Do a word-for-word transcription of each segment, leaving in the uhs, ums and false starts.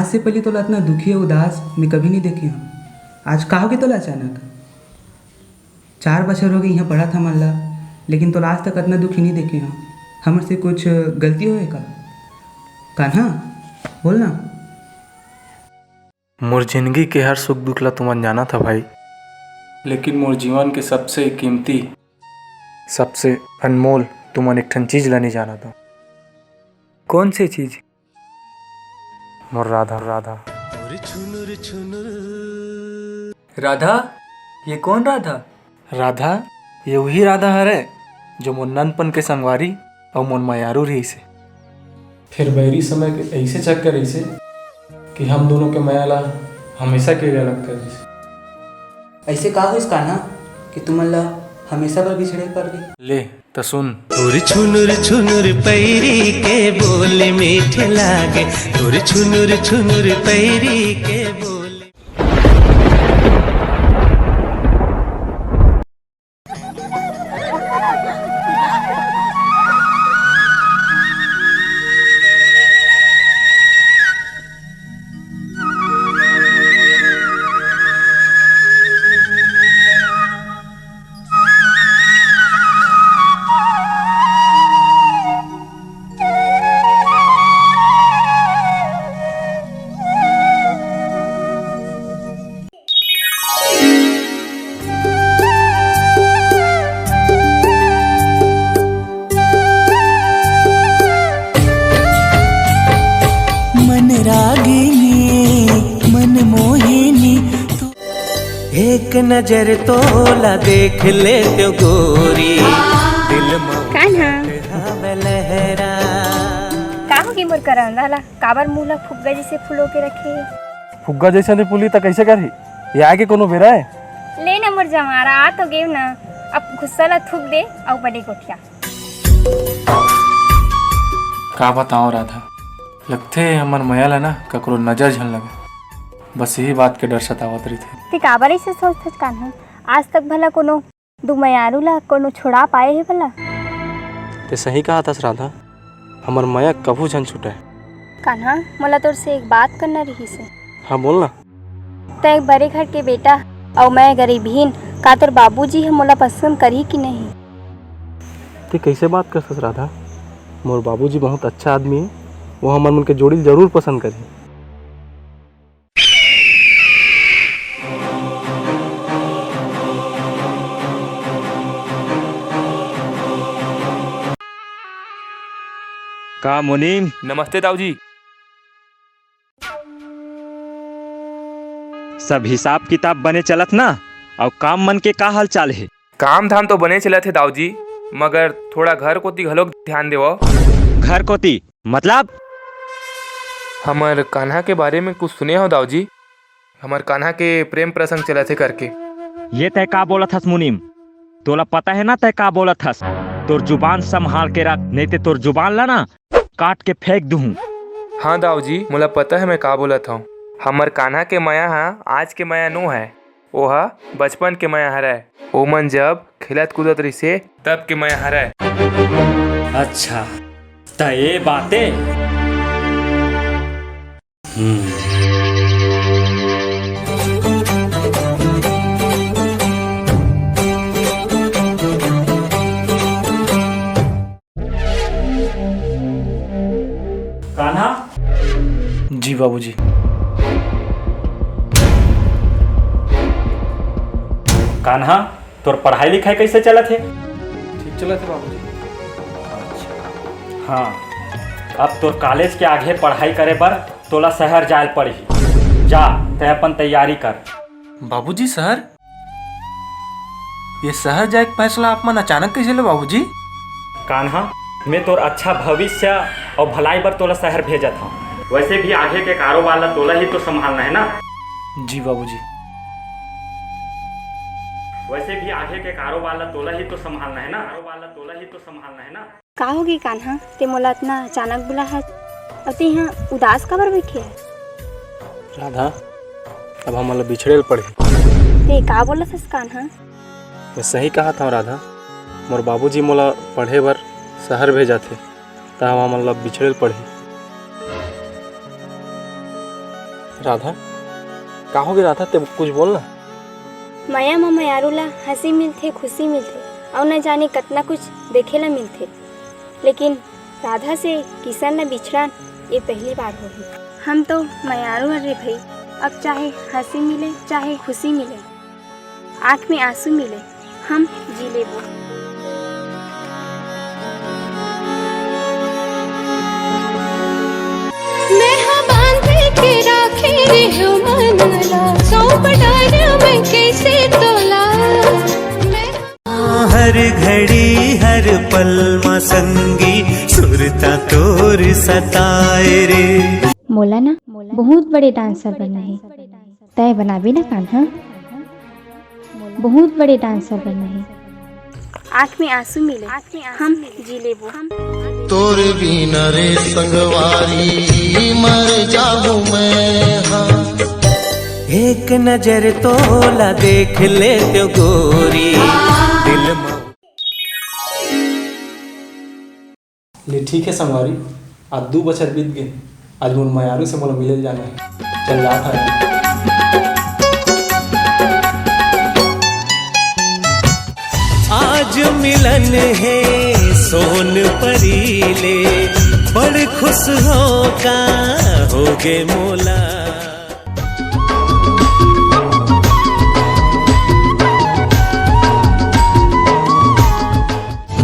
आज से पहिली तोला अतना दुखी अउ उदास मैं कभी नहीं देखे हंव। आज का होगे तोला अचानक? चार बछर होगे इहां पढ़त हंव हमन ला, लेकिन तोला आज तक अतना दुखी नहीं देखे हंव। हमर से कुछ गलती होय का? कान्हा, बोल ना। मोर जिनगी के हर सुख दुख ला तुमन जानत हव भाई, लेकिन मोर जीवन के सबसे कीमती, सबसे अनमोल तुमन एक ठन चीज ला नहीं जानत हव। कौन सी चीज? मोर राधा, राधा। राधा? ये कौन राधा? राधा, ये वही राधा हरे, जो मोर ननपन के संगवारी अउ मोर मयारू रहिस हे। फिर बैरी समय के ऐसे चक्कर ऐसे कि हम दोनों के मया ला हमेशा के लिए अलग कर दिस। ऐसे का होइस कान्हा कि तुमन ला हमेशा बर बिछड़े पड़ गे? ले, त सुन। तोर छुनुर छुनुर पैरी के बोली मीठ लागे, तोर छुनुर छुनुर पैरी के बोली। मन रागिनी, मन मोहिनी, तू एक नजर तोला देख लेते गोरी, दिल में कान्हा। हवे लहरा। का होगे मोर करंदा ला? काबर मुंह ला फुग्गा जैसे फुलो के रखे? फुग्गा जैसे नहीं फूली त कैसे करही? ये आगे कोनो बेरा है? ले ना मोर जमारा, आ तो गेव ना, अब गुस्सा ला थूक दे अउ बने गोठिया। का बताओ राधा, लगथे हमर मया ला ना ककरो नजर झन लगे, बस यही बात के डर सतावत रहिथे। ते काबर ऐसे सोचथस कान्हा? आज तक भला कोनो दू मयारू ला कोनो छुड़ा पाए हे भला? ते सही कहा थस राधा, हमर मया कभू झन छूटे। कान्हा, मोला तोर से एक बात करना रहिस हे। हाँ, बोल ना। तैं एक बड़े घर के बेटा अउ मैं गरीबहीन, का तोर बाबूजी ह मोला पसंद करही कि नहीं? ते कैसे बात करथस राधा? मोर बाबूजी बहुत अच्छा आदमी हे, वो हमर मन के जोड़ी ल जरूर पसंद करही। का मुनीम? नमस्ते दाऊ जी। सब हिसाब किताब बने चलत ना? अउ काम मन के का हाल चाल हे? काम धाम तो बने चलत हे दाऊ जी, मगर थोड़ा घर कोती घलोक ध्यान देवव। घर कोती मतलब? हमर कान्हा के बारे में कुछ सुने हो दाऊ जी? हमर कान्हा के प्रेम प्रसंग चलत हे करके। ये तय का बोलत हस मुनीम? तोला पता हे ना तय का बोलत हस? तोर जुबान संभाल के रख, नहीं ते तोर जुबान ला ना काट के फेंक दूहूं। हाँ दाऊ जी, मोला पता हे मैं का बोलत हंव। हमर कान्हा के मया ह आज के मया नो हय, ओहा बचपन के मया हरय। ओमन जब खेलत कूदत रहिसे तब के मया हरय। अच्छा, त ये बाते। हम्म। कान्हा? जी बाबूजी। कान्हा, तोर पढ़ाई लिखाई कैसे चलत हे? ठीक चलत हे बाबूजी। अच्छा। हाँ, अब तोर कॉलेज के आगे पढ़ाई करे बर तोला शहर जाए ल पड़ही। जा, तै अपन तैयारी कर। बाबूजी, शहर? ये शहर जाए के फैसला आप मन अचानक कैसे ले बाबूजी? कान्हा, मैं तोर अच्छा भविष्य अउ भलाई बर तोला शहर भेजत हंव। वैसे भी आगे के कारोबार ला तोला ही तो संभालना है ना। जी बाबूजी। वैसे भी आगे के कारोबार ला तोला ही तो संभालना है ना, कारोबार ला तोला ही तो संभालना है ना। का होगे कान्हा, ते मोला अतना अचानक बुलाहस, अउ ते इहाँ उदास काबर बइठे हस? राधा, अब हमन ला बिछड़े ल पड़ही। ते का बोलत हस कान्हा? मैं सही कहत हंव राधा, मोर बाबूजी मोला पढ़े बर शहर भेजत हे, त हमन ला बिछड़े ल पड़ही। राधा, का होगे राधा, ते कुछ बोल ना। मया म मयारू ला हंसी मिलथे, खुशी मिलथे, अउ न जाने कतना कुछ देखे ला मिलथे, लेकिन राधा से किसन ला बिछड़न ये पहली बार होही। हम तो मयारू हन रे भई, अब चाहे हंसी मिले, चाहे खुशी मिले, आंख में आंसू मिले, हम जी लेबो। मैं हा बांध के राखे रेहेंव मन ला, सौंप डारेंव मैं कइसे तोला। मैं हर घड़ी हर पल मा संगी, सुरता तोर सताए रे। मोला ना बहुत बड़े डांसर बनना हे। तय बनाबे ना कान्हा, बहुत बड़े डांसर बनना हे। आंख में आंसू मिले, हम जी लेबो। तोर बिना रे संगवारी मर जाहूं मैं, हाँ। एक नजर तोला देख लेतेंव गोरी, दिल मा ले ठीक हे संगवारी, आज दू बछर बीत गे, आज मोर मयारू से मोला मिले जाना हे। चल जात हन। आज मिलन हे सोन परी ले, बड़ खुश हों का होगे मोला।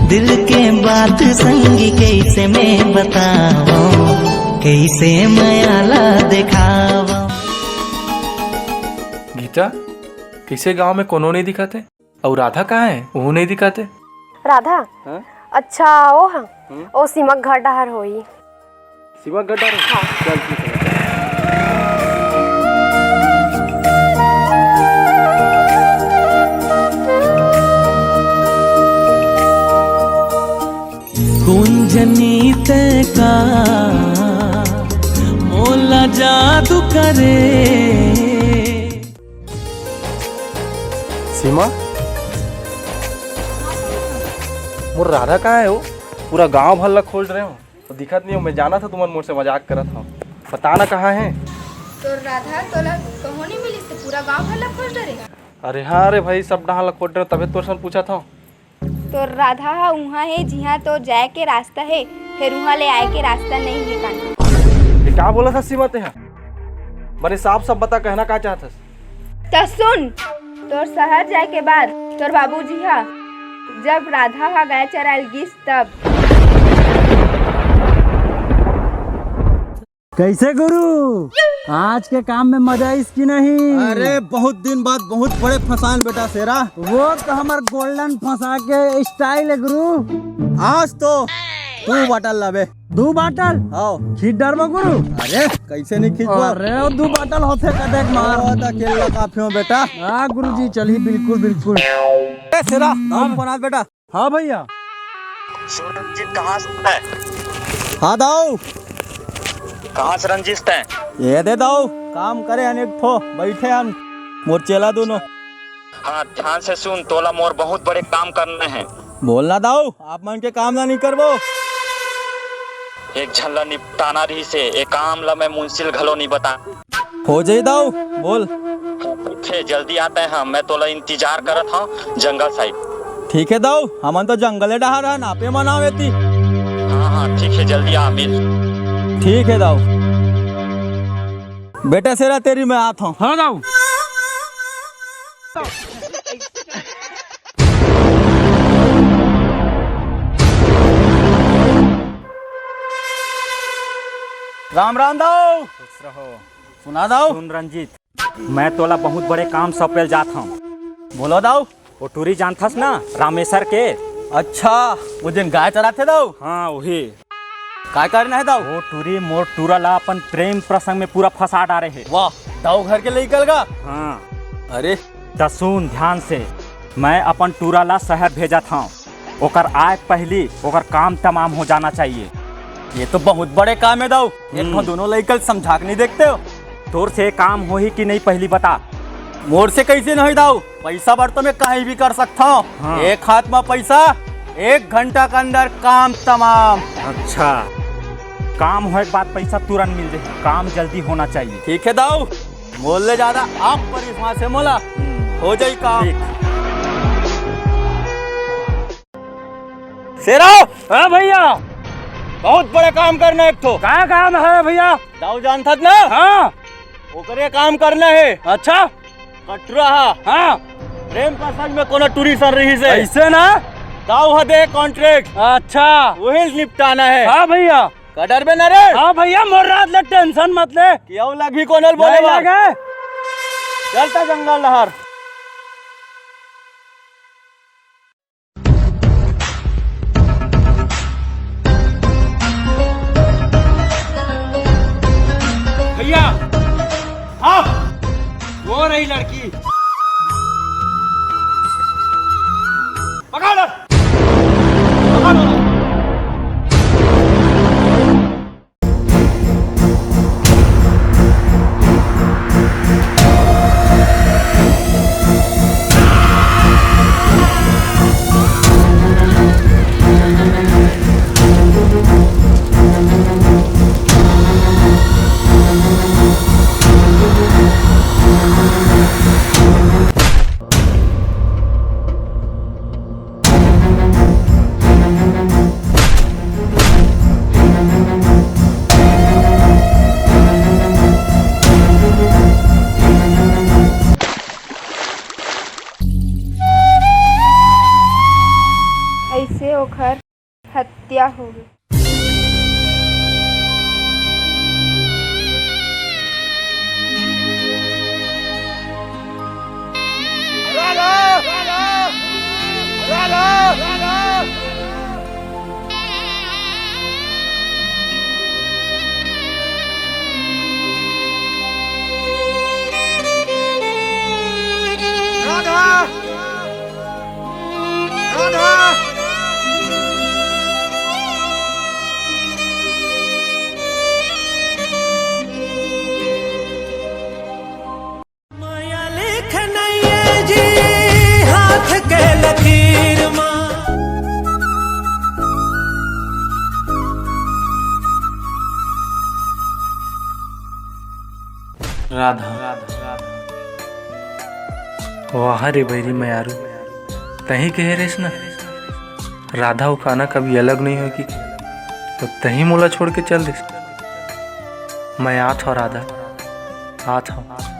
दिल के बात संगी कइसे मैं बतावंव, कइसे मया ला देखावंव। गीता, कइसे गांव में कोनो नइ दिखत हे? अउ राधा कहाँ हे? ओहू नइ दिखत हे। राधा? हाँ? अच्छा, ओ हाँ। हम्म? ओ सीमा के घर डहर होही। सीमा के घर डहर होही? हाँ। चल, ठीक हे। कोन जनी तैं का मोला जादू करे। सीमा, मोर राधा कहाँ हे ओ? पूरा गांव भर ला खोज रहेंव, दिखत नइ हे। मैं जानत हंव तुमन मोर से मजाक करत हव, बता ना कहाँ हे? तोर राधा तोला कहूँ नइ मिलिस त पूरा गांव भर ला खोज डरे। अरे हाँ रे भई, सब डहर ला खोज रहेंव, तभे तोर से पूछत हंव। तोर राधा ह उहाँ हे, जिहाँ तोर जाए के रास्ता हे, फेर उहाँ ले आए के रास्ता नइ हे कान्हा। ये का बोलत हस सीमा तेंहा? बने साफ-साफ बता, कहना का चाहत हस? त सुन, तोर शहर जाए के बाद तोर बाबूजी ह, जब राधा ह गाय चराए ल गिस तब। कइसे गुरु, आज के काम में मजा आइस कि नहीं? अरे, बहुत दिन बाद बहुत बड़े फंसान बेटा शेरा। वो तो हमर golden फंसा के style हे गुरु। आज तो दू बाटल लाबे। दू बाटल? हाँ। खींच डरबो गुरु। अरे, कइसे नइ खींचबो? अरे, दू बाटल होथे का देख मार। ओ, त अकेला काफी हों बेटा। हाँ गुरुजी, चलही बिल्कुल, बिल्कुल। ए शेरा, नाम बना बेटा। हाँ भैया। सुन रंजीत, कहाँ से है? हाँ दाऊ। कहाँ से रंजीत है? ये दे दाऊ, काम करे हन एक ठो, बैठे हन मोर चेला दोनों। हाँ, ध्यान से सुन, तोला मोर बहुत बड़े काम करने हैं। बोलना दाऊ, आप मन के काम ला नहीं करबो। एक झन ला निपटाना रहिसे, ए काम ला मैं मुंसिल घलो नहीं बता। हो जाई दाऊ, बोल। ठीक है, जल्दी आते हैं, मैं तोला इंतजार करत हूँ जंगल side। ठीक है दाऊ, हमन तो जंगले डहार हन, आपे मन आवे ती। हाँ, हाँ, ठीक है, जल्दी आ, मिल। ठीक है दाऊ। बेटा शेरा तेरी मैं आत हूँ। हाँ दाऊ। राम राम दाऊ। खुश रहो। सुना दाऊ। सुन रंजीत, मैं तोला बहुत बड़े काम सौंपे ल जात हूँ। बोलो दाऊ। वो टूरी जानथस ना, रामेश्वर के? अच्छा, वो जिन गाय चराथे दाऊ? हाँ, वही। काय करना है दाऊ? वो टूरी मोर टूरा ला अपन प्रेम प्रसंग में पूरा फंसा डारे है। वाह, दाऊ घर के लइका लगा? हाँ। अरे। त सुन ध्यान से, मैं अपन टूरा ला शहर भेजत हूँ। ओकर आय पहली ओकर काम तमाम हो जाना चाहिए। ये तो बहुत बड़े काम है दाऊ। एक ठो हम्म। दोनों लइका ल समझा के नहीं देखते हो? तोर से काम होही कि नहीं पहली बता। मोर से कैसे नहीं दाऊ? पैसा बर तो मैं कहीं भी कर सकता हूँ। हाँ। एक हाथ में पैसा, एक घंटा के अंदर काम तमाम। अच्छा। काम होए के बाद पैसा तुरंत मिल जाही, काम जल्दी होना चाहिए। ठीक है दाऊ, मोर ले ज्यादा आप परिस माँ से मोला हो जाई काम। ठीक। शेरा, हाँ भैया। बहुत बड़े काम करना है एक ठो। का काम है भैया? दाऊ जानथस ना? हाँ। ओकरे काम करना है। अच्छा। कटरा हा। हाँ। प्रेम प्रसंग में कोनो टूरी सन रहिस हे। ऐसे ना? दाऊ हा दे कॉन्ट्रैक्ट। अच्छा। वही निपटाना है। हाँ भैया। का डरबे ना रे? हाँ भैया, मोर रात ले टेंशन मत ले। कि अउ लगही कोनो बोले नहीं बार। लगे। चलता जंगल डहर। भैया, हाँ, वो रही लड़की। पकड़, पकड़। अइसे ओखर हत्या होगे। राधा! राधा! माया लिख नइये जी हाथ के लकीर मा। राधा। वाह रे बैरी मयारू, तहीं कहे रेस ना, राधा अउ काना कभी अलग नहीं होय कि, तो तहीं मोला छोड़ के चल देस। मैं आत हव राधा, आत हव।